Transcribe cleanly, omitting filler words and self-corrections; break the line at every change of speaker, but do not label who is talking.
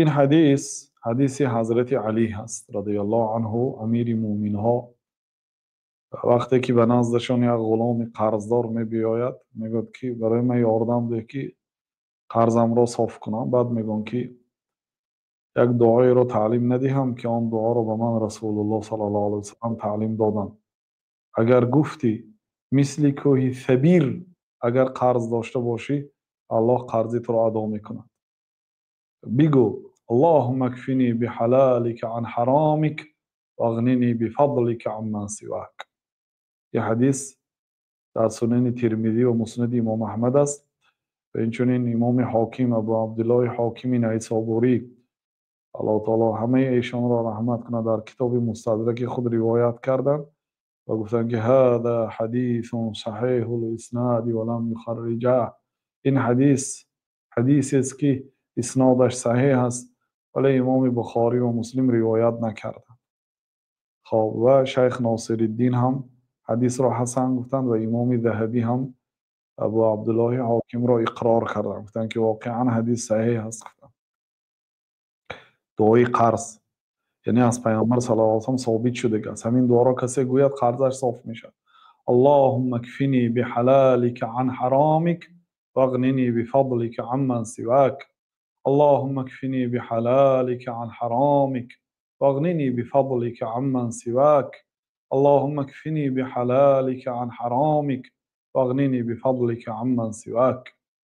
Ин ҳадис ҳадиси ҳазрати Алӣ ҳаст радиаллоҳу анҳу, амири муъминҳо. Вақте ки ба наздашон як ғуломи қарздор мебиёяд, мегӯяд, ки барои ман ёрдам деҳ, ки қарзамро соф кунам. Баъд мегӯянд, ки як дуоеро таълим надиҳам, ки он дуоро ба ман Расулуллоҳ саллаллоҳу алайҳи васаллам таълим доданд? Агар гуфтӣ, мисли кӯҳи Сабир агар қарз дошта бошӣ, Аллоҳ қарзи туро адо мекунад. Бигӯ: "Аллоҳумма акфини биҳалалика ан ҳаромик вағнини бифадлика амман сивак". Ин ҳадис дар Сунани Термизӣ ва Муснади Имом Аҳмад аст ва инчунин имоми Ҳоким, Абу Абдуллоҳи Ҳокими Найсобурӣ, Аллоҳ таоло ҳамаи эшонро раҳмат кунад, дар китоби Мустадраки худ ривоят карданд ва гуфтанд, ки "ҳада ҳадисун саҳиҳул иснади ва лам юхарриҷаҳ". Ин ҳадис ҳадисест, ки иснодаш саҳеҳ аст, вале имоми Бухорӣ ва Муслим ривоят накарданд. Хоб, ва шайх Носириддин ҳам ҳадисро ҳасан гуфтанд ва имоми Заҳабӣ ҳам Абу Абдуллоҳи Ҳокимро иқрор карданд, гуфтанд, ки воқеан ҳадис саҳеҳ аст, гуфтанд. Дуои қарз, яъне аз Пайғамбар саллаллоҳу алайҳи васаллам собит шудага аст. Ҳамин дуоро касе гӯяд, қарзаш соф мешавад. "Аллоҳумма акфини биҳалалика ан ҳаромик вағнини бифадлика амман сивак". "Аллоҳумма акфини биҳалалика ан ҳаромик вағнини бифадлика амман сивак". "Аллоҳумма акфини биҳалалика ан ҳаромик вағнини бифадлика амман сивак".